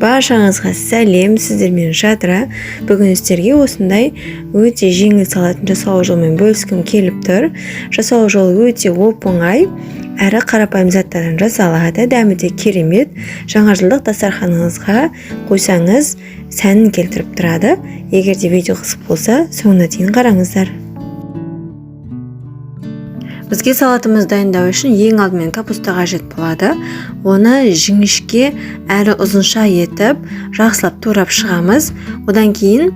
Баршаңызға сәлем, сіздермен Жадыра. Бүгін сіздерге осындай өте жеңіл салатын жасау жолымен бөліскім келіп тұр. Жасау жолы өте оп-оңай, әрі қарапайым заттардан жасалады, дәмі де керемет. Жаңа жылдық дастарханыңызға қойсаңыз сәнін келтіріп тұрады. Егер де видео қызық болса, соңына дейін қараңыздар. Бізге салатымызды дайындау үшін ең алдымен капуста қажет болады. Оны жіңішке әрі ұзынша етіп жақсылап турап шығамыз. Одан кейін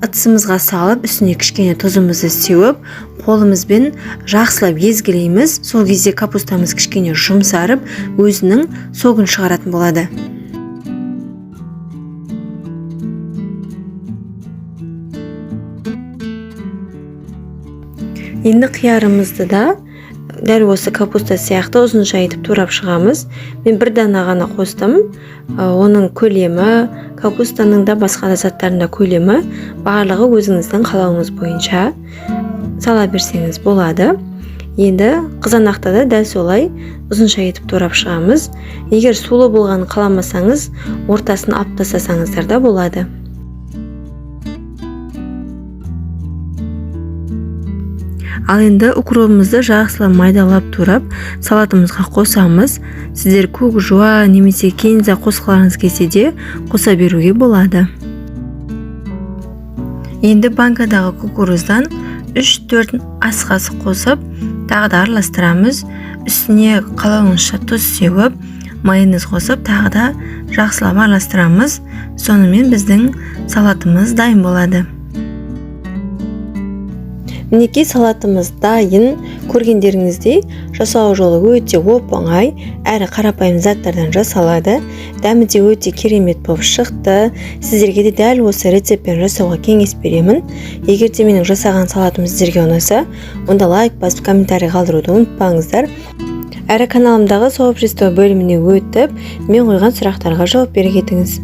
ыдысымызға салып, үстіне кішкене тұзымызды сеуіп, қолымызбен жақсылап езгілейміз. Сол кезде капустамыз кішкене жұмсарып, өзінің согын шығаратын болады. Енді қиярымызды да дәл осы капуста сияқты ұзынша етіп турап шығамыз. Мен бір дана ғана қостым. Оның көлемі, капустаның да басқа да заттардың да көлемі барлығы өзіңіздің қалауыңыз бойынша сала берсеңіз болады. Енді қызанақты да дәл солай ұзынша етіп турап шығамыз. Егер сулы болғанын қаламасаңыз, ортасын алып тастасаңыздар да болады. Ал енді укробымызды жақсылап майдалап турап салатымызға қосамыз. Сіздер көк жуа немесе кинза қосқыларыңыз келсе де қоса беруге болады. Енді банкадағы кукуруздан 3-4 ас қасық қосып, тағы да араластырамыз. Үстіне қалауыңызша тұз сеуіп, майонез қосып, тағы да жақсылап араластырамыз. Сонымен біздің салатымыз дайын болады. Мінекей, салатымыз дайын. Көргендеріңіздей, жасау жолы өте оп-оңай, әрі қарапайым заттардан жасалады. Дәмі де өте керемет болып шықты. Сіздерге де дәл осы рецептпен жасауға кеңес беремін. Егер де менің жасаған салатым сіздерге ұнаса, онда лайк басып, комментарий қалдыруды ұмытпаңыздар. Әрі каналымдағы сообщество бөліміне өтіп, мен қойған сұрақтарға жауап бере кетіңіз.